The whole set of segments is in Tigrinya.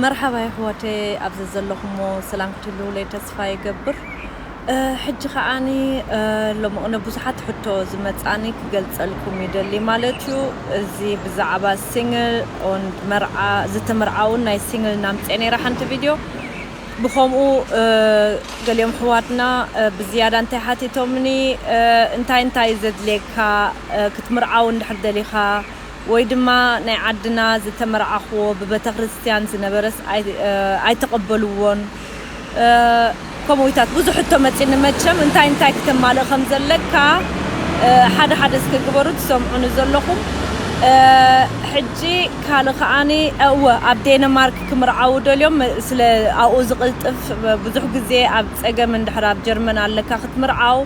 መርሓባ የሕዋተይ፣ ኣብዚ ዘለኹሞ ሰላም ክትህልውለይ ተስፋ ይገብር። ሕጂ ከዓኒ ሎምቕነ ብዙሓት ሕቶ ዝመጻኒ ክገልጸልኩም ይደሊ ማለት እዩ። እዚ ብዛዕባ ሲንግል ኦን መርዓ ዝተመርዓውን ናይ ሲንግል ናምጽኤ ነይራ ሓንቲ ቪድዮ። ብኸምኡ ገሊኦም ሕዋትና ብዝያዳ እንታይ ሓቲቶምኒ፣ እንታይ እንታይ ዘድልየካ ክትምርዓው እንድሕር ደሊኻ፣ ወይ ድማ ናይ ዓድና ዝተመርዓኽዎ ብቤተ ክርስቲያን ዝነበረስ ኣይተቐበልዎን፣ ከምኡታት ብዙሕ ሕቶ መፂኒ። መቸም እንታይ እንታይ ክተማልእ ከም ዘለካ ሓደ ሓደ እስከ ግበሩ፣ ትሰምዑኒ ዘለኹም። ሕጂ ካልእ ከዓኒ እወ ኣብ ዴንማርክ ክምርዓው ደልዮም ስለ ኣብኡ ዝቕልጥፍ ብዙሕ ግዜ ኣብ ፀገም እንድሕር ኣብ ጀርመን ኣለካ ክትምርዓው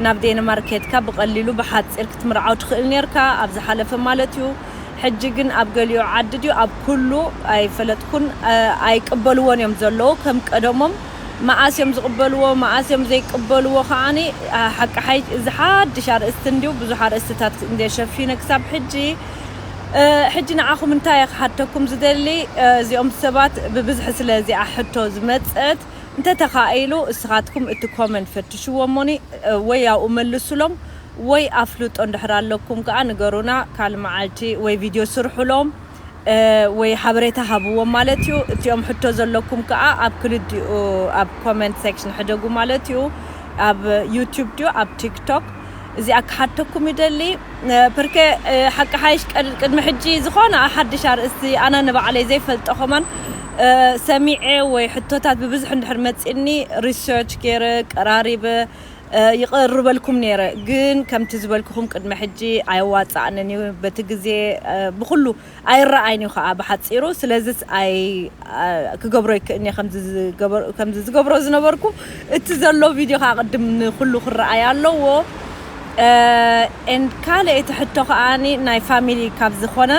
ናብ ዴንማርክ ከድካ ብቐሊሉ ብሓፂር ክትምርዓው ትኽእል ነርካ ኣብ ዝሓለፈ ማለት እዩ። ሕጂ ግን ኣብ ገሊኡ ዓዲ ድዩ ኣብ ኩሉ ኣይፈለጥኩን ኣይቅበልዎን እዮም ዘለዉ ከም ቀደሞም። መኣስ እዮም ዝቕበልዎ መኣስ እዮም ዘይቅበልዎ ከዓኒ ሓቂ ሓይ እዚ ሓድሽ ኣርእስቲ እንድዩ ብዙሕ ኣርእስትታት እንደ ሸፊነ ክሳብ ሕጂ። ሕጂ ንዓኹም እንታይ እየ ክሓተኩም ዝደሊ? እዚኦም ሰባት ብብዝሒ ስለ እዚኣ ሕቶ ዝመፀት እንተተኻኢሉ እስኻትኩም እቲ ኮመንት ፈትሽዎ እሞኒ ወይ ኣብኡ መልሱሎም ወይ ኣፍልጦ እንድሕር ኣለኩም ከዓ ንገሩና። ካልእ መዓልቲ ወይ ቪድዮ ስርሑሎም ወይ ሓበሬታ ሃብዎም ማለት እዩ። እቲኦም ሕቶ ዘለኩም ከዓ ኣብ ክልዲኡ ኣብ ኮመንት ሴክሽን ሕደጉ ማለት እዩ። ኣብ ዩቲዩብ ድዩ ኣብ ቲክቶክ እዚኣ ክሓተኩም ይደሊ። ፐርከ ሓቂ ሓይሽ ቅድሚ ሕጂ ዝኾነ ሓድሽ ኣርእስቲ ኣነ ንባዕለይ ዘይፈልጦ ከማን ሰሚዐ ወይ ሕቶታት ብብዝሒ እንድሕር መፂኒ ሪሰርች ገይረ ቀራሪበ ይቐርበልኩም ነይረ። ግን ከምቲ ዝበልኩኹም ቅድሚ ሕጂ ኣየዋፃእንን እዩ። በቲ ግዜ ብኩሉ ኣይረኣይን እዩ ከዓ ብሓፂሩ። ስለዚስ ኣይ ክገብሮ ይክእልኒ ከምዚ ዝገብሮ ዝነበርኩ እቲ ዘሎ ቪድዮ ከዓ ቅድም ንኩሉ ክረኣይ ኣለዎ። ኤንድ ካልእ እቲ ሕቶ ከዓኒ ናይ ፋሚሊ ካብ ዝኾነ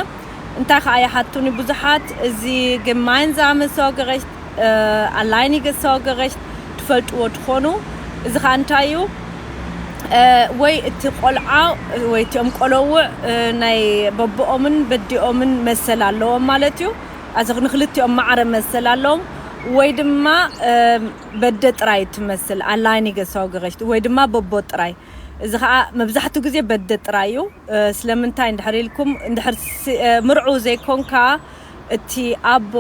እንታይ ከዓ ይሓቱኒ ብዙሓት እዚ gemeinsame Sorgerecht alleiniges Sorgerecht ትፈልጥዎ ትኾኑ። እዚ ከዓ እንታይ እዩ? ወይ እቲ ቆልዓ ወይ እቲኦም ቆለውዕ ናይ በቦኦምን በዲኦምን መሰል ኣለዎም ማለት እዩ። ኣዚ ንክልቲኦም ማዕረ መሰል ኣለዎም ወይ ድማ በደ ጥራይ ትመስል alleiniges Sorgerecht ወይ ድማ በቦ ጥራይ። እዚ ከዓ መብዛሕትኡ ግዜ በደ ጥራይ እዩ። ስለምንታይ እንድሕር ኢልኩም እንድሕር ምርዑ ዘይኮንካ እቲ ኣቦ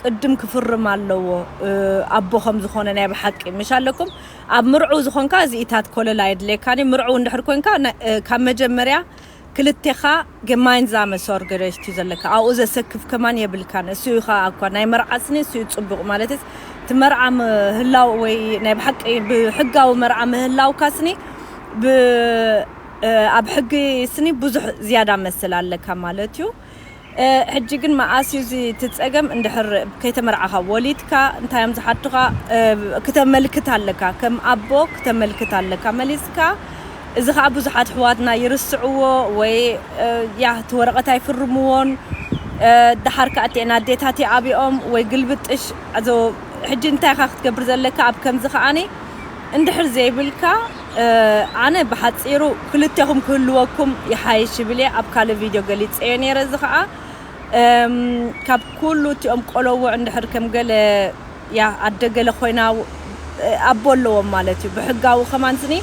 ቅድም ክፍርም ኣለዎ። ኣቦ ከም ዝኾነ ናይ ብሓቂ ምሽ ኣለኩም ኣብ ምርዑ ዝኾንካ እዚኢታት ኮለል ኣየድልየካን እዩ። ምርዑ እንድሕር ኮንካ ካብ መጀመርያ ክልቴኻ gemeinsame Sorgerecht እዩ ዘለካ። ኣብኡ ዘሰክፍ ከማን የብልካን። እሱ እዩ ከዓ እኳ ናይ መርዓ ስኒ እሱ እዩ ፅቡቕ ማለት እቲ መርዓ ምህላው ወይ ናይ ብሓቂ ብሕጋዊ መርዓ ምህላውካ ስኒ ኣብ ሕጊ ስኒ ብዙሕ ዝያዳ መስል ኣለካ ማለት እዩ። ሕጂ ግን መኣስ እዩ እዚ እቲ ፀገም እንድሕር ከይተመርዓኻ ወሊድካ እንታይ እዮም ዝሓቱኻ? ክተመልክት ኣለካ ከም ኣቦ ክተመልክት ኣለካ መሊስካ። እዚ ከዓ ብዙሓት ኣሕዋትና ይርስዕዎ ወይ ያ እቲ ወረቐት ኣይፍርምዎን። ደሓር ከዓ እቲአን ኣዴታት ይኣብኦም ወይ ግልብጥሽ። ሕጂ እንታይ ኢኻ ክትገብር ዘለካ ኣብ ከምዚ ከዓኒ እንድሕር ዘይብልካ ኣነ ብሓፂሩ ክልቴኹም ክህልወኩም ይሓይሽ ይብል እየ። ኣብ ካልእ ቪድዮ ገሊፀዮ ነይረ። እዚ ከዓ ካብ ኩሉ እቲኦም ቆለውዕ እንድሕር ከም ገለ ያ ኣደ ገለ ኮይና ኣቦ ኣለዎም ማለት እዩ። ብሕጋዊ ከማን ስኒ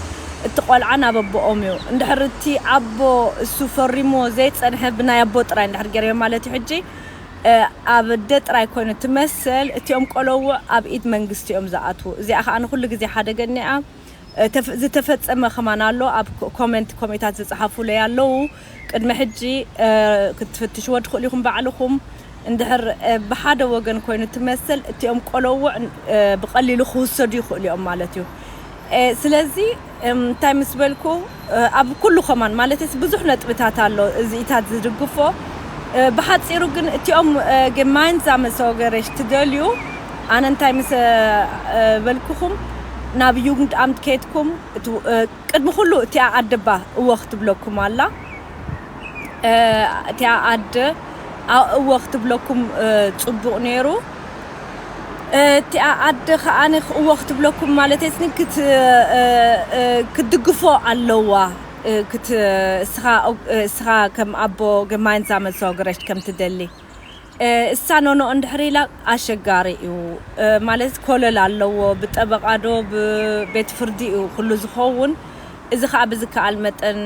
እቲ ቆልዓ ናብ ኣቦኦም እዩ። እንድሕር እቲ ኣቦ እሱ ፈሪሞ ዘይፀንሐ ብናይ ኣቦ ጥራይ እንድሕር ገይርዮ ማለት እዩ። ሕጂ ኣብ ኣደ ጥራይ ኮይኑ ትመስል እቲኦም ቆለውዕ ኣብ ኢድ መንግስቲ እዮም ዝኣትዉ። እዚኣ ከዓ ንኩሉ ግዜ ሓደገኒኣ ዝተፈጸመ ከማን ኣሎ። ኣብ ኮመንት ኮሜታት ዝጸሓፉለይ ኣለዉ። ቅድሚ ሕጂ ክትፍትሽዎ ትኽእሉ ኢኹም ባዕልኹም። እንድሕር ብሓደ ወገን ኮይኑ ትመስል እቲኦም ቆለውዕ ብቐሊሉ ክውሰዱ ይኽእሉ እዮም ማለት እዩ። ስለዚ እንታይ ምስ በልኩ ኣብ ኩሉ ከማን ማለት ብዙሕ ነጥብታት ኣሎ እዚኢታት ዝድግፎ። ብሓፂሩ ግን እቲኦም gemeinsame Sorgerecht ትደልዩ ኣነ እንታይ ምስ በልኩኹም ናብ Jugendamt ከይድኩም ቅድሚ ኩሉ እቲኣ ኣደባ እወ ክትብለኩም ኣላ። እቲኣ ኣደ እወ ክትብለኩም ፅቡቕ ነይሩ። እቲኣ ኣደ ከዓኒ እወ ክትብለኩም ማለት ስኒ ክትድግፎ ኣለዋ። እስኻ ከም ኣቦ gemeinsame Sorgerecht ከም ትደሊ እሳ ኖኖ እንድሕር ኢላ ኣሸጋሪ እዩ። ማለት ኮለል ኣለዎ፣ ብጠበቓ ዶ ብቤት ፍርዲ እዩ ኩሉ ዝኸውን። እዚ ከዓ ብዝከኣል መጠን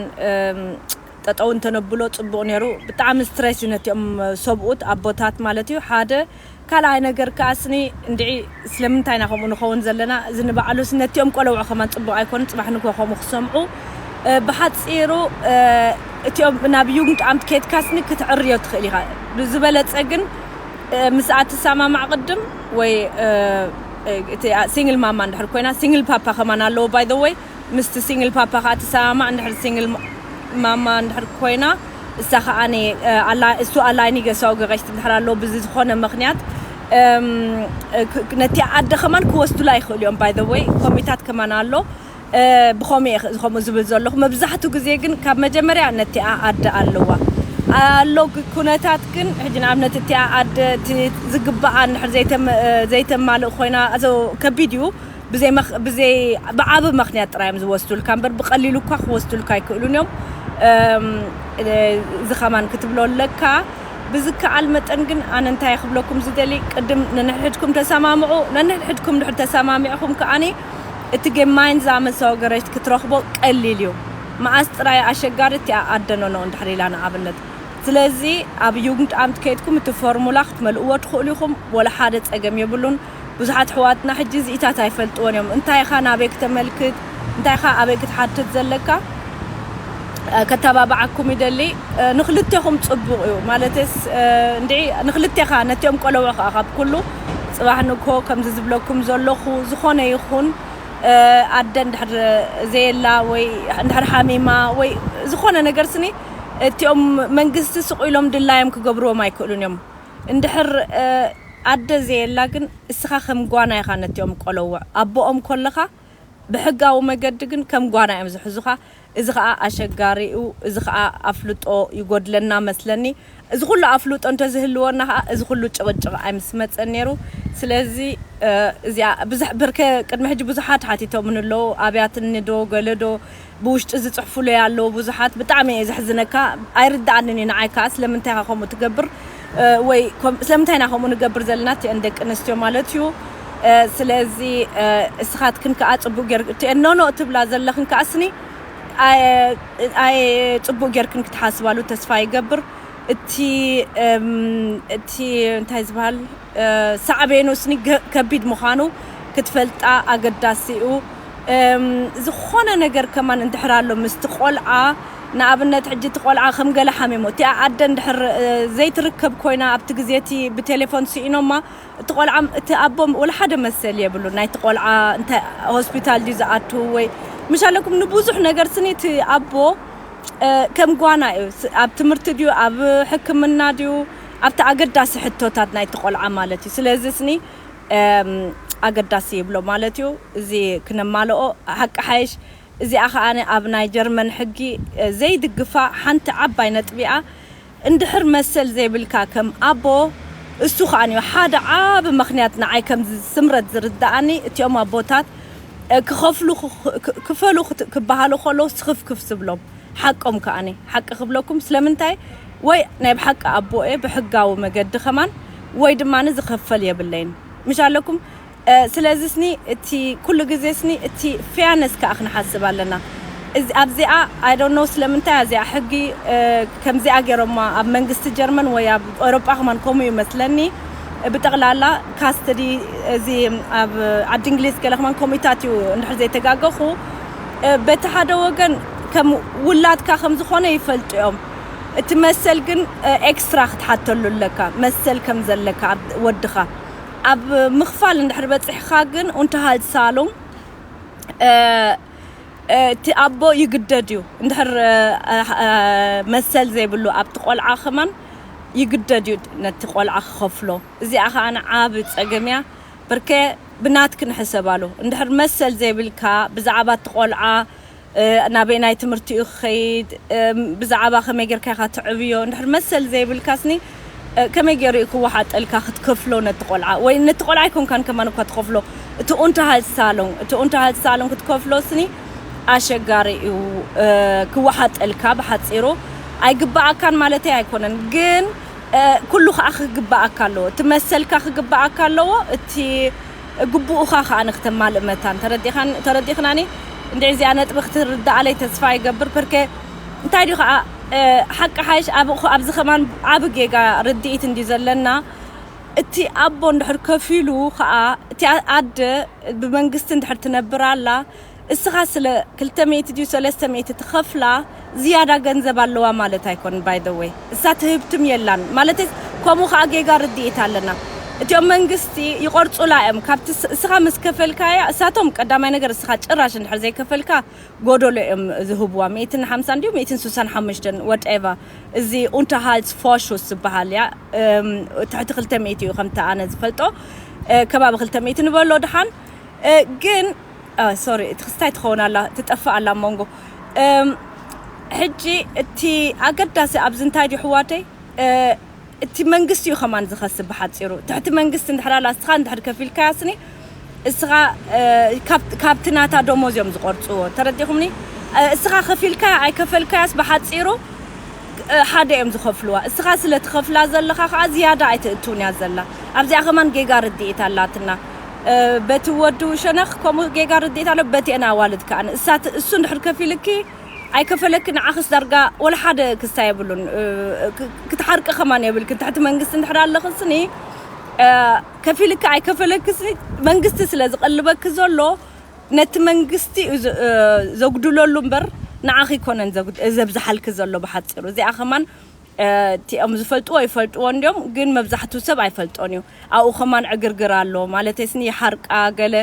ጠጠው እንተነብሎ ፅቡቕ ነይሩ። ብጣዕሚ ስትሬስ እዩ ነቲኦም ሰብኡት ኣቦታት ማለት እዩ ሓደ። ካልኣይ ነገር ከዓ ስኒ እንድዒ ስለምንታይ ኢና ከምኡ ንኸውን ዘለና? እዚ ንባዕሉስ ነቲኦም ቆለውዖ ከማን ፅቡቕ ኣይኮኑ። ፅባሕ ንግሆ ከምኡ ክሰምዑ ብሓፂሩ እቲኦም ናብ ዩግንድ ኣምት ኬድካ ስኒ ክትዕርዮ ትኽእል ኢኻ። ብዝበለፀ ግን ምስኣ ትሰማማዕ ቅድም ወይ ሲንግል ማማ እንድሕር ኮይና፣ ሲንግል ፓፓ ከማን ኣለዎ ባይ ወይ ምስቲ ሲንግል ፓፓ ከዓ ትሰማማዕ። እንድሕር ሲንግል ማማ እንድሕር ኮይና እሳ ከዓ እሱ ኣላይ ኒገሳዊ ገጋሽቲ እንድሕር ኣለዎ ብዚ ዝኾነ ምክንያት ነቲ ኣደ ከማን ክወስዱላ ይኽእሉ እዮም። ባይ ወይ ኮሚታት ከማን ኣሎ። ብኸምኡ እየ ከምኡ ዝብል ዘለኹ። መብዛሕቱ ግዜ ግን ካብ መጀመርያ ነቲኣ ኣደ ኣለዋ ኣሎ። ኩነታት ግን ሕጂ ንኣብነት እቲኣ ኣደ ዝግባኣ እንድሕር ዘይተማልእ ኮይና ከቢድ እዩ። ብዘይ ብዓብ ምክንያት ጥራዮም ዝወስዱልካ እምበር ብቀሊሉ እኳ ክወስዱልካ ኣይክእሉን እዮም። እዚ ከማን ክትብሎ ኣለካ። ብዝከኣል መጠን ግን ኣነ እንታይ ክብለኩም ዝደሊ፣ ቅድም ነንሕድሕድኩም ተሰማምዑ። ነንሕድሕድኩም ድሕር ተሰማሚዕኹም ከኣኒ እቲ ጌማይን ዛመሰው ገረሽት ክትረኽቦ ቀሊል እዩ። መኣስ ጥራይ ኣሸጋሪ እቲኣ ኣደኖኖ እንድሕር ኢላ ንኣብነት። ስለዚ ኣብ ዩግንድ ኣምት ከይድኩም እቲ ፎርሙላ ክትመልእዎ ትኽእሉ ኢኹም። ወላ ሓደ ጸገም የብሉን። ብዙሓት ኣሕዋትና ሕጂ እዚኢታት ኣይፈልጥዎን እዮም። እንታይ ኢኻ ናበይ ክተመልክት፣ እንታይ ኢኻ ኣበይ ክትሓትት ዘለካ ከተባብዓኩም ይደሊ። ንክልቴኹም ጽቡቕ እዩ ማለትስ እንድዒ ንክልቴኻ ነቲኦም ቆለውዖ ከዓ ካብ ኩሉ ጽባሕ ንግሆ ከምዚ ዝብለኩም ዘለኹ ዝኾነ ይኹን ኣደ እንድሕር ዘየላ ወይ እንድሕር ሓሚማ ወይ ዝኾነ ነገር ስኒ እቲኦም መንግስቲ ስቕ ኢሎም ድላዮም ክገብርዎም ኣይክእሉን እዮም። እንድሕር ኣደ ዘየላ ግን እስኻ ከም ጓና ኢኻ ነቲኦም ቆለውዕ ኣቦኦም ኮለኻ ብሕጋዊ መገዲ ግን ከም ጓና እዮም ዝሕዙኻ። እዚ ከዓ ኣሸጋሪ እዩ። እዚ ከዓ ኣፍልጦ ይጎድለና መስለኒ። እዚ ኩሉ ኣፍልጦ እንተዝህልወና ከዓ እዚ ኩሉ ጭቕጭቕ ኣይምስመፀን ነይሩ። ስለዚ እዚኣ ብዙሕ ብርከ ቅድሚ ሕጂ ብዙሓት ሓቲቶምን ኣለዉ ኣብያትኒ ዶ ገለ ዶ ብውሽጢ ዝፅሕፉለይ ኣለዉ ብዙሓት። ብጣዕሚ እየ ዘሕዝነካ። ኣይርድኣንን እዩ ንዓይ ከዓ ስለምንታይ ኢኻ ከምኡ ትገብር ወይ ስለምንታይ ኢና ከምኡ ንገብር ዘለና እቲአን ደቂ ኣንስትዮ ማለት እዩ። ስለዚ እስኻትክን ከዓ ፅቡቅ ጌር እቲአን ኖኖ እትብላ ዘለኽን ከዓ ስኒ ኣይ ፅቡቅ ጌርክን ክትሓስባሉ ተስፋ ይገብር። እቲ እቲ እንታይ ዝበሃል ሳዕቤኑ ስኒ ከቢድ ምዃኑ ክትፈልጣ ኣገዳሲ እዩ። ዝኾነ ነገር ከማን እንድሕር ኣሎ ምስቲ ቆልዓ ንኣብነት ሕጂ እቲ ቆልዓ ከም ገለ ሓሚሞ እቲኣ ኣደ እንድሕር ዘይትርከብ ኮይና ኣብቲ ግዜ እቲ ብቴሌፎን ስኢኖማ እቲ ቆልዓ እቲ ኣቦ ወላ ሓደ መሰል የብሉ ናይቲ ቆልዓ እንታይ ሆስፒታል ድዩ ዝኣቱ ወይ ምሽ ኣለኩም ንብዙሕ ነገር ስኒ እቲ ኣቦ ከም ጓና እዩ ኣብ ትምህርቲ ድዩ ኣብ ሕክምና ድዩ ኣብቲ ኣገዳሲ ሕቶታት ናይቲ ቆልዓ ማለት እዩ ስለዚ ስኒ ኣገዳሲ ይብሎ ማለት እዩ። እዚ ክነማልኦ ሓቂ ሓይሽ እዚኣ ከዓ ኣብ ናይ ጀርመን ሕጊ ዘይድግፋ ሓንቲ ዓባይ ነጥቢኣ እንድሕር መሰል ዘይብልካ ከም ኣቦ እሱ ከዓ ሓደ ዓብ ምክንያት ንዓይ ከም ስምረት ዝርዳኣኒ እቲኦም ኣቦታት ክኸፍሉ ክፈሉ ክበሃሉ ከለዉ ስኽፍክፍ ዝብሎም ሓቆም ከኣኒ ሓቂ ክብለኩም ስለምንታይ ወይ ናይ ብሓቂ ኣቦኤ ብሕጋዊ መገዲ ከማን ወይ ድማ ዝኸፈል የብለይን ምሽ ኣለኩም ስለዚ ስኒ እቲ ኩሉ ግዜ ስኒ እቲ ፌርነስ ከዓ ክንሓስብ ኣለና ኣብዚኣ ኣይዶኖ ስለምንታይ ኣዚኣ ሕጊ ከምዚኣ ገይሮማ ኣብ መንግስቲ ጀርመን ወይ ኣብ ኤሮጳ ከማን ከምኡ እዩ መስለኒ ብጠቕላላ ካስተዲ እዚ ኣብ ዓዲ እንግሊዝ ገለ ከማን ከምኡታት እዩ እንድሕር ዘይተጋገኹ በቲ ሓደ ወገን ከም ውላድካ ከም ዝኾነ ይፈልጡ እዮም እቲ መሰል ግን ኤክስትራ ክትሓተሉ ኣለካ መሰል ከም ዘለካ ወድኻ ኣብ ምኽፋል እንድሕር በፂሕኻ ግን ኡንተሃልትሳሉንግ እቲ ኣቦ ይግደድ እዩ እንድሕር መሰል ዘይብሉ ኣብቲ ቆልዓ ከማን ይግደድ እዩ ነቲ ቆልዓ ክኸፍሎ እዚኣ ከዓ ንዓብ ፀገም እያ በርከ ብናትክን ሕሰባሉ እንድሕር መሰል ዘይብልካ ብዛዕባ እቲ ቆልዓ ናበይ ናይ ትምህርቲ እዩ ክኸይድ ብዛዕባ ከመይ ጌርካ ኢኻ ትዕብዮ እንድሕር መሰል ዘይብልካስኒ ከመይ ገይሩ እዩ ክወሓጠልካ ክትከፍሎ ነቲ ቆልዓ ወይ ነቲ ቆልዓ ኣይኮንካን ከማን እኳ ትኸፍሎ እቲ ኡንተሃልት ሳሎን እቲ ኡንተሃልት ሳሎን ክትከፍሎ ስኒ ኣሸጋሪ እዩ ክወሓጠልካ ብሓፂሩ ኣይግባኣካን ማለተይ ኣይኮነን ግን ኩሉ ከዓ ክግባኣካ ኣለዎ። እቲ መሰልካ ክግባኣካ ኣለዎ። እቲ ግቡኡኻ ከዓ ንክተማልእ መታን ተረዲኻን-፣ ተረዲኽናኒ። እንድዒ እዚኣ ነጥቢ ክትርዳኣለይ ተስፋ ይገብር። ፐርከ እንታይ ድዩ ከዓ፣ እ፣ ሓቂ ሓይሽ ኣብ-፣ ኣብዚ ከማን ዓቢ ጌጋ ርድኢት እንድዩ ዘለና። እቲ ኣቦ እንድሕር ከፊሉ ከዓ እቲ ኣ-፣ ኣደ ብመንግስቲ እንድሕር ትነብር ኣላ፣ እስኻ ስለ ክልተ ሚእቲ ድዩ ሰለስተ ሚእቲ ትኸፍላ ዝያዳ ገንዘብ ኣለዋ ማለት ኣይኮን። By the way፣ እሳ ትህብትም የላን ማለት፣ ከምኡ ከዓ ጌጋ ርድኢት ኣለና። እቲኦም መንግስቲ ይቆርጹላ እዮም። ካብቲ ስ-፣ እስኻ ምስ ከፈልካያ፣ እሳቶም ቀዳማይ ነገር እስኻ ጭራሽ እንድሕር ዘይከፈልካ ጎደሎ እዮም ዝህብዋ። ሚእትን ሓምሳን ድዩ ሚእትን ስሳን ሓሙሽተን፣ whatever። እዚ ኡንተሃልስ ፎሹስ ዝበሃል እያ። እም፣ ትሕቲ ክልተ ሚእቲ እዩ ከምቲ ኣነ ዝፈልጦ። እ፣ ከባቢ ክልተ ሚእቲ ንበሎ ድሓን። እ፣ ግን፣ እ፣ ሶሪ፣ እቲ ክስታይ ትኸውን ኣላ፣ ትጠፍእ ኣላ ኣብ መንጎ። እም፣ ሕጂ እቲ ኣገዳሲ ኣብዚ እንታይ ድዩ ኣሕዋተይ? እ፣ እቲ መንግስቲ እዩ ከማን ዝኸስብ ብሓጺሩ። ትሕቲ መንግስቲ እንድሕር ኣላ፣ እስኻ እንድሕር ከፊልካያ ስኒ፣ እስኻ፣ እ፣ ካብ-፣ ካብቲ ናታ ደሞዝ እዮም ዝቆርጽዎ። ተረዲኹምኒ? እ፣ እስኻ ከፊልካያ ኣይከፈልካያስ ብሓጺሩ፣ እ፣ ሓደ እዮም ዝኸፍልዋ። እስኻ ስለ ትኸፍላ ዘለኻ ከዓ ዝያዳ ኣይትእትውን እያ ዘላ። ኣብዚኣ ከማን ጌጋ ርድኢት ኣላትና። እ፣ በቲ ወዲ ሸነኽ ከምኡ ጌጋ ርድኢት ኣሎ፣ በቲአን ኣዋልድ ከኣ። እሳ ት-፣ እሱ እንድሕር ከፊልኪ ኣይከፈለኪ፣ ንዓኽስ ዳርጋ ወላ ሓደ ክስታይ የብሉን። እ፣ ክ-፣ ክትሓርቂ ከማን የብልክን። ትሕቲ መንግስቲ እንድሕር ኣለኽስኒ፣ እ፣ ከፊልኪ ኣይከፈለኪስኒ፣ መንግስቲ ስለ ዝቐልበኪ ዘሎ፣ ነቲ መንግስቲ እዩ ዘ-፣ እ፣ ዘጉድለሉ እምበር ንዓኺ ኣይኮነን ዘጉድ-፣ ዘብዝሓልኪ ዘሎ ብሓጺሩ። እዚኣ ከማን፣ እ፣ እቲኦም ዝፈልጥዎ ይፈልጥዎ እንድዮም፣ ግን መብዛሕትኡ ሰብ ኣይፈልጦን እዩ። ኣብኡ ከማን ዕግርግር ኣሎ። ማለተይስኒ ይሓርቃ ገለ፣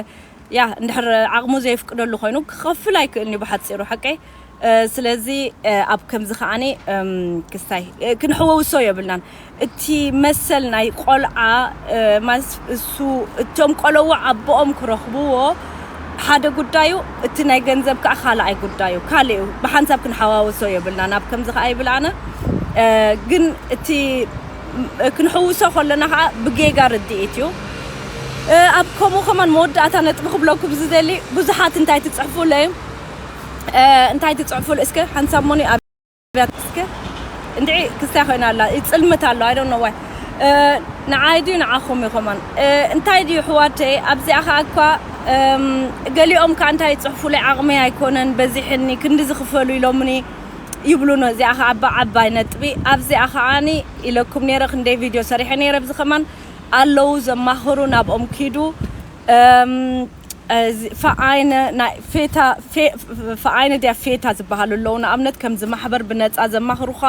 ያ፣ እንድሕር ዓቕሙ ዘየፍቅደሉ ኮይኑ ክኸፍል ኣይክእልን እዩ ብሓጺሩ፣ ሓቀይ። እ፣ ስለዚ፣ እ፣ ኣብ ከምዚ ከኣኒ፣ እም፣ ክስታይ፣ እ፣ ክንሕወውሶ የብልናን። እቲ መሰል ናይ ቆልዓ፣ እ፣ ማለት እሱ፣ እቶም ቆለዎ ኣቦኦም ክረኽብዎ ሓደ ጉዳዩ፣ እቲ ናይ ገንዘብ ከኣ ካልኣይ ጉዳዩ፣ ካልእ እዩ። ብሓንሳብ ክንሓዋውሶ የብልናን። ኣብ ከምዚ ከኣ ይብል ኣነ። እ፣ ግን እቲ፣ እ፣ ክንሕውሶ ከለና ከኣ ብጌጋ ርድኢት እዩ። እ፣ ኣብ ከምኡ ከማን መወዳእታ ነጥቢ ክብለኩም ዝደሊ፣ ብዙሓት እንታይ ትጽሕፉለይ፣ እ፣ እንታይ ትጽሕፉል እስከ ሓንሳብ ሞኒ ኣብ እስከ እንድዒ ክስታይ ኮይና ኣላ፣ ይጽልምት ኣሎ፣ I don't know why። እ፣ ንዓይ ድዩ ንዓኹም እዩ ከማን? እ፣ እንታይ ድዩ ኣሕዋተይ፣ ኣብዚኣ ከኣ እኳ፣ እም፣ ገሊኦም ከኣ እንታይ ይጽሕፉለይ፣ ዓቕመይ ኣይኮነን፣ በዚሕኒ፣ ክንዲ ዝኽፈሉ ኢሎምኒ ይብሉ። እዚኣ ከኣ ኣባ ዓባይ ነጥቢ። ኣብዚኣ ከኣኒ ኢለኩም ነይረ፣ ክንደይ ቪድዮ ሰሪሐ ነይረ፣ ኣብዚ ከማን ኣለዉ ዘማኽሩ፣ ናብኦም ኪዱ። እም፣ እዚ ፈኣይነ ናይ ፌታ፣ ፌ-፣ ፈኣይነ ድያ ፌታ ዝበሃሉ ኣለዉ። ንኣብነት ከምዚ ማሕበር ብነጻ ዘማኽሩኻ፣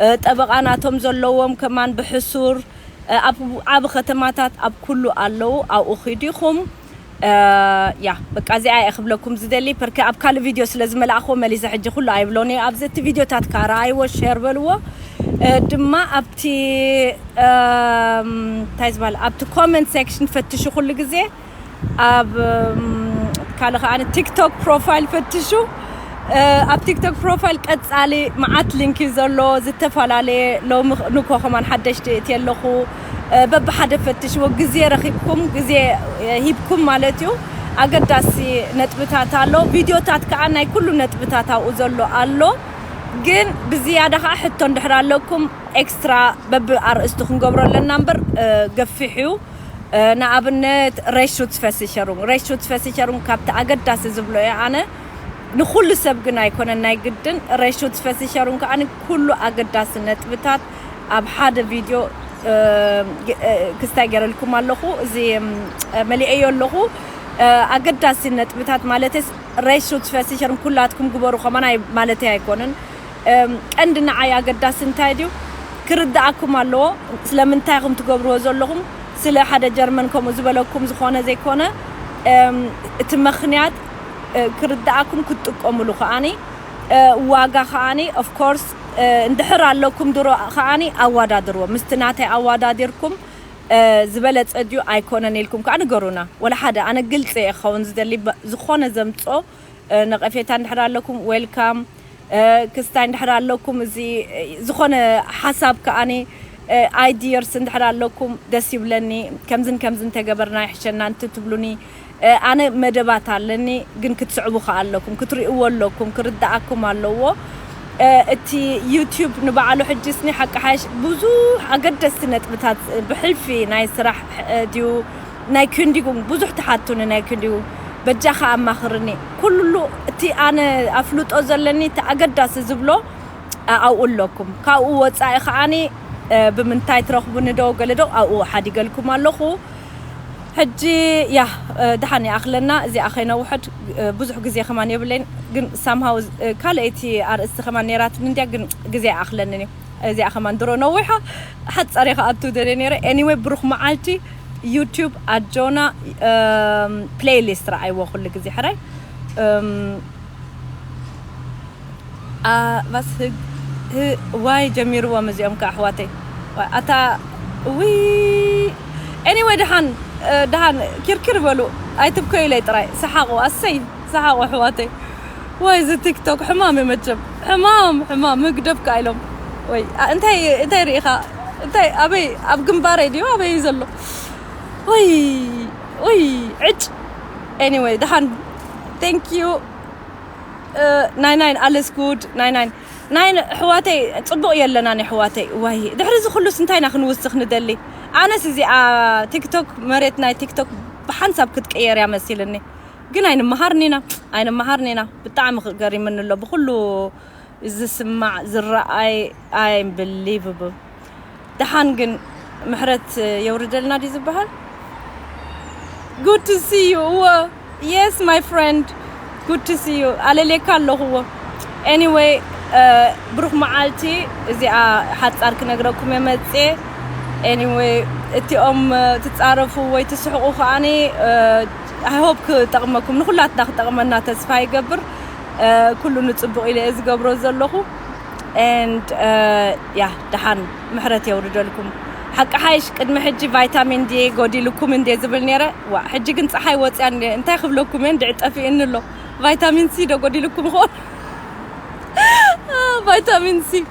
እ፣ ጠበቓ ናቶም ዘለዎም ከማን ብሕሱር፣ እ፣ ኣብ ዓቢ ከተማታት ኣብ ኩሉ ኣለዉ። ኣብኡ ኺዱ ኢኹም። እ፣ ያ፣ በቃ እዚኣ እየ ክብለኩም ዝደሊ። ፐርከ ኣብ ካልእ ቪድዮ ስለ ዝመላእኽዎ መሊሰ ሕጂ ኩሉ ኣይብሎን እየ። ኣብዚ እቲ ቪድዮታት ከኣ ረኣይዎ፣ ሼር በልዎ። እ፣ ድማ ኣብቲ፣ እም፣ እንታይ ዝበሃል፣ ኣብቲ ኮመንት ሴክሽን ፈትሹ ኩሉ ግዜ። ኣብ፣ እም፣ ካልእ ከኣ ቲክቶክ ፕሮፋይል ፈትሹ። እ፣ ኣብ ቲክቶክ ፕሮፋይል ቀጻሊ መዓት ሊንክ እዩ ዘሎ፣ ዝተፈላለየ ሎሚ ንኮ ከማን ሓደሽቲ እቲ ኣለኹ። እ፣ በብሓደ ፈትሽዎ፣ ግዜ ረኺብኩም፣ ግዜ፣ እ፣ ሂብኩም ማለት እዩ። ኣገዳሲ ነጥብታት ኣሎ፣ ቪድዮታት ከኣ ናይ ኩሉ ነጥብታት ኣብኡ ዘሎ ኣሎ። ግን ብዝያዳ ከኣ ሕቶ እንድሕር ኣለኩም ኤክስትራ በብኣርእስቱ ክንገብሮ ኣለና እምበር፣ እ፣ ገፊሕ እዩ። እ፣ ንኣብነት ሬሹትስፈሲሸሩን፣ ሬሹትስፈሲሸሩን ካብቲ ኣገዳሲ ዝብሎ እየ ኣነ። ንኹሉ ሰብ ግን ኣይኮነን ናይ ግድን። ሬሹትስፈሲሸሩን ከኣ ኩሉ ኣገዳሲ ነጥብታት ኣብ ሓደ ቪድዮ፣ እ፣ እ፣ ክስታይ ገይረልኩም ኣለኹ። እዚ፣ እም፣ መሊኤዮ ኣለኹ። እ፣ ኣገዳሲ ነጥብታት ማለትስ ሬሹትስፈሲሸሩን ኩላትኩም ግበሩ ከማን ኣይ-፣ ማለተይ ኣይኮነን። እም፣ ቀንዲ ንዓይ ኣገዳሲ እንታይ ድዩ? ክርድኣኩም ኣለዎ። ስለምንታይ ኢኹም ትገብርዎ ዘለኹም? ስለ ሓደ ጀርመን ከምኡ ዝበለኩም ዝኾነ ዘይኮነ፣ እም፣ እቲ ምኽንያት፣ እ፣ ክርድኣኩም ክትጥቀሙሉ ከኣኒ፣ እ፣ ዋጋ ከኣኒ፣ of course፣ እ፣ እንድሕር ኣለኩም ድሮ ከኣኒ ኣዋዳድርዎ። ምስቲ ናተይ ኣዋዳዲርኩም፣ እ፣ ዝበለጸ ድዩ ኣይኮነን ኢልኩም ከኣ ንገሩና። ወላ ሓደ፣ ኣነ ግልጺ እየ ክኸውን ዝደሊ፣ ባ-፣ ዝኾነ ዘምጾ፣ እ፣ ነቐፌታ እንድሕር ኣለኩም፣ ዌልካም። እ፣ ክስታይ እንድሕር ኣለኩም፣ እዚ፣ እ፣ ዝኾነ ሓሳብ ከኣኒ፣ እ፣ ኣይዲየርስ እንድሕር ኣለኩም፣ ደስ ይብለኒ። ከምዝን ከምዝን ተገበርና ይሕሸና እንትትብሉኒ፣ እ፣ ኣነ መደባት ኣለኒ፣ ግን ክትስዕቡ ከኣ ኣለኩም፣ ክትርእይዎ ኣለኩም፣ ክርድኣኩም ኣለዎ። እቲ ዩቲዩብ ንባዕሉ ሕጂ ስኒ ሓቂ ሓሽ ብዙሕ ኣገደስቲ ነጥብታት ብሕልፊ ናይ ስራሕ ድዩ ናይ ክንዲጉም ብዙሕ ትሓቱኒ ናይ ክንዲጉም በጃኻ ኣማኽርኒ። ኩሉ እቲ ኣነ ኣፍልጦ ዘለኒ እቲ ኣገዳሲ ዝብሎ ኣብኡ ኣለኩም። ካብኡ ወፃኢ ከዓኒ ብምንታይ ትረኽቡኒ ዶ ገለ ዶ ኣብኡ ሓዲገልኩም ኣለኹ። ሕጂ ያ ድሓን ይኣኽለና። እዚኣ ከይነውሕድ ብዙሕ ግዜ ከማን የብለይን፣ ግን ሳምሃው ካልኣይቲ ኣርእስቲ ከማን ነይራትኒ እንድያ፣ ግን ግዜ ኣይኣኽለንን እዩ። እዚኣ ከማን ድሮ ነዊሓ ሓፀር እየ ክኣቱ ደልየ ነይረ። ኤኒወይ ብሩኽ መዓልቲ። ዩቲዩብ ኣጆና ፕሌይሊስት ረኣይዎ ኩሉ ግዜ ሕራይ። ባስ ዋይ ጀሚርዎም እዚኦም ከ ኣሕዋተይ። ኣታ ውይ። ኤኒወይ ድሓን ድሓን ኪርኪር በሉ። ኣይትብከዩለይ ጥራይ ሰሓቑ ኣሰይ። ሰሓቑ ኣሕዋተይ። ወይ እዚ ቲክቶክ ሕማም እዩ መቸም። ሕማም ሕማም ምግደፍ ከ ኢሎም ወይ እንታይ እንታይ ርኢኻ? እንታይ ኣበይ ኣብ ግንባረይ ድዩ ኣበይ እዩ ዘሎ? ወይ ወይ ዕጭ። ኤኒወይ ድሓን thank you። ናይ ናይን ኣለስ ጉድ ናይ ናይን ናይ ኣሕዋተይ ጽቡቕ የለና ናይ ኣሕዋተይ። ዋይ ድሕሪ እዚ ኩሉስ እንታይ ኢና ክንውስኽ ንደሊ? ኣነስ እዚኣ ቲክቶክ መሬት ናይ ቲክቶክ ብሓንሳብ ክትቀየር እያ መሲልኒ። ግን ኣይንመሃርን ኢና ኣይንመሃርን ኢና። ብጣዕሚ ክገሪምኒ ኣሎ ብኩሉ ዝስማዕ ዝረኣይ። ኣይምብሊቭብል። ደሓን ግን ምሕረት የውርደልና ድዩ ዝበሃል? Good to see you እወ። Yes my friend, good to see you ኣለሌካ ኣለኹዎ። Anyway ብሩኽ መዓልቲ። እዚኣ ሓጻር ክነግረኩም እየ መጽየ። Anyway እቲኦም ትጻረፉ ወይ ትስሕቑ ከዓኒ I hope ክጠቕመኩም ንኹላትና ክጠቕመና ተስፋ ይገብር። ኩሉ ንጽቡቕ ኢለ እየ ዝገብሮ ዘለኹ። And ያ ደሓን ምሕረት የውርደልኩም። ሓቂ ሓይሽ ቅድሚ ሕጂ ቫይታሚን ዲ ጎዲልኩም እንዴ ዝብል ነይረ። ዋ ሕጂ ግን ፀሓይ ወፅያ እንዴ እንታይ ክብለኩም እየ እንድዒ ጠፊእኒ ኣሎ። ቫይታሚን ሲ ዶ ጎዲልኩም ይኾን? ቫይታሚን ሲ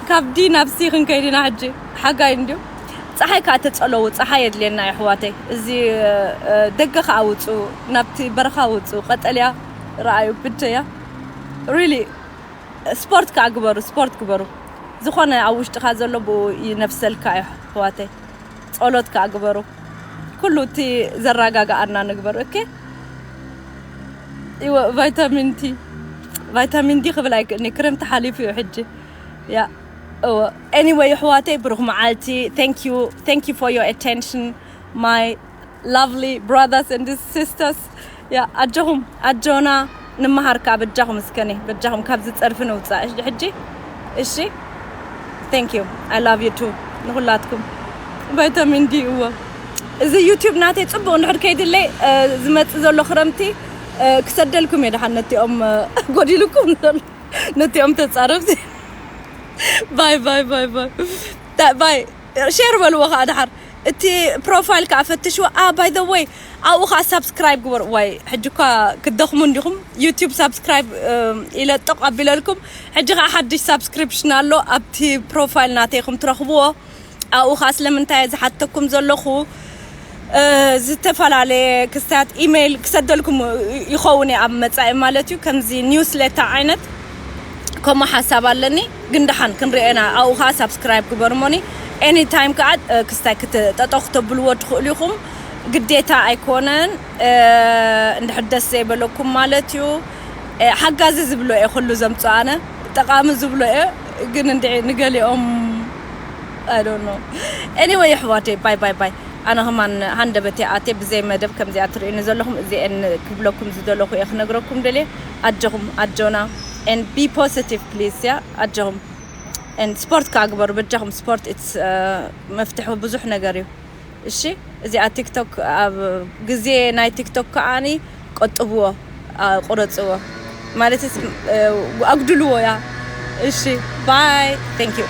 ካብ ዲ ናብ ሲ ክንከይድ ኢና ሕጂ። ሓጋይ እንድዩ ፀሓይ ከዓ ተፀለዉ። ፀሓይ የድልየና የሕዋተይ። እዚ ደገ ከዓ ውፁ ናብቲ በረኻ ውፁ ቀጠልያ ረኣዩ ብቸያ really ስፖርት ከዓ ግበሩ። ስፖርት ግበሩ። ዝኾነ ኣብ ውሽጥኻ ዘሎ ብኡ ይነፍሰልካ እዩ ኣሕዋተይ። ጸሎት ከዓ ግበሩ። ኩሉ እቲ ዘረጋግኣና ንግበር። ኦኬ ይወ ቫይታሚን ቲ ቫይታሚን ዲ ክብል ኣይክእልኒ። ክረምቲ ሓሊፉ እዩ ሕጂ። ያ እወ። Anyway ኣሕዋተይ ብሩኽ መዓልቲ። Thank you, thank you for your attention my lovely brothers and sisters. ያ ኣጆኹም ኣጆና። ንመሃር ከዓ በጃኹም እስከኒ በጃኹም ካብዚ ፀርፊ ንውፃእ እሺ? ሕጂ እሺ። Thank you, I love you too ንኹላትኩም። ቫይታሚን ዲ እዎ። እዚ ዩቲዩብ ናተይ ፅቡቕ እንድሕር ከይድለይ ዝመፅእ ዘሎ ክረምቲ ክሰደልኩም እየ ደሓን ነቲኦም ጎዲልኩም ዘሎ ነቲኦም ተፃረፍቲ። ባይ ባይ ባይ ባይ ባይ። ሼር በልዎ ከዓ ደሓር እቲ ፕሮፋይል ከዓ ፈትሽዎ። By the way ኣብኡ ከዓ ሳብስክራይብ ግበሩ። ዋይ ሕጂ እኳ ክትደኽሙ እንዲኹም። ዩቲዩብ ሳብስክራይብ ኢለ ጠቕ ኣቢለልኩም። ሕጂ ከዓ ሓድሽ ሳብስክሪፕሽን ኣሎ ኣብቲ ፕሮፋይል ናተይ ኢኹም ትረኽብዎ። ኣብኡ ከዓ ስለምንታይ ዝሓተኩም ዘለኹ ዝተፈላለየ ክስታት ኢሜይል ክሰደልኩም ይኸውን እየ ኣብ መፃኢ ማለት እዩ። ከምዚ ኒውስሌተር ዓይነት ከምኡ ሓሳብ ኣለኒ። ግን ደሓን ክንሪኦ ኢና። ኣብኡ ከዓ ሳብስክራይብ ግበሩ ሞኒ። ኤኒ ታይም ከዓ ክስታይ ክተጠጠው ክተብልዎ ትኽእሉ ኢኹም። ግዴታ ኣይኮነን። እንድሕር ደስ ዘይበለኩም ማለት እዩ። ሓጋዚ ዝብሎ እየ ኩሉ ዘምፅኦ ኣነ ጠቃሚ ዝብሎ እየ። ግን እንድዒ ንገሊኦም I don't know. Anyway ኣሕዋተይ ባይ ባይ ባይ። ኣነ ከማን ሃንደበተይ ኣትየ ብዘይ መደብ ከምዚኣ ትርእዩኒ ዘለኹም እዚአን ክብለኩም ዝደለኹ እየ ክነግረኩም ደልየ። ኣጆኹም ኣጆና and be positive please ያ ኣጆኹም። And ስፖርት ከዓ ግበሩ በጃኹም። ስፖርት it's መፍትሒ ብዙሕ ነገር እዩ። እሺ እዚኣ ቲክቶክ ኣብ ግዜ ናይ ቲክቶክ ከዓኒ ቆጥብዎ። ቁረፅዎ ማለት ኣጉድልዎ ያ። እሺ ባይ thank you።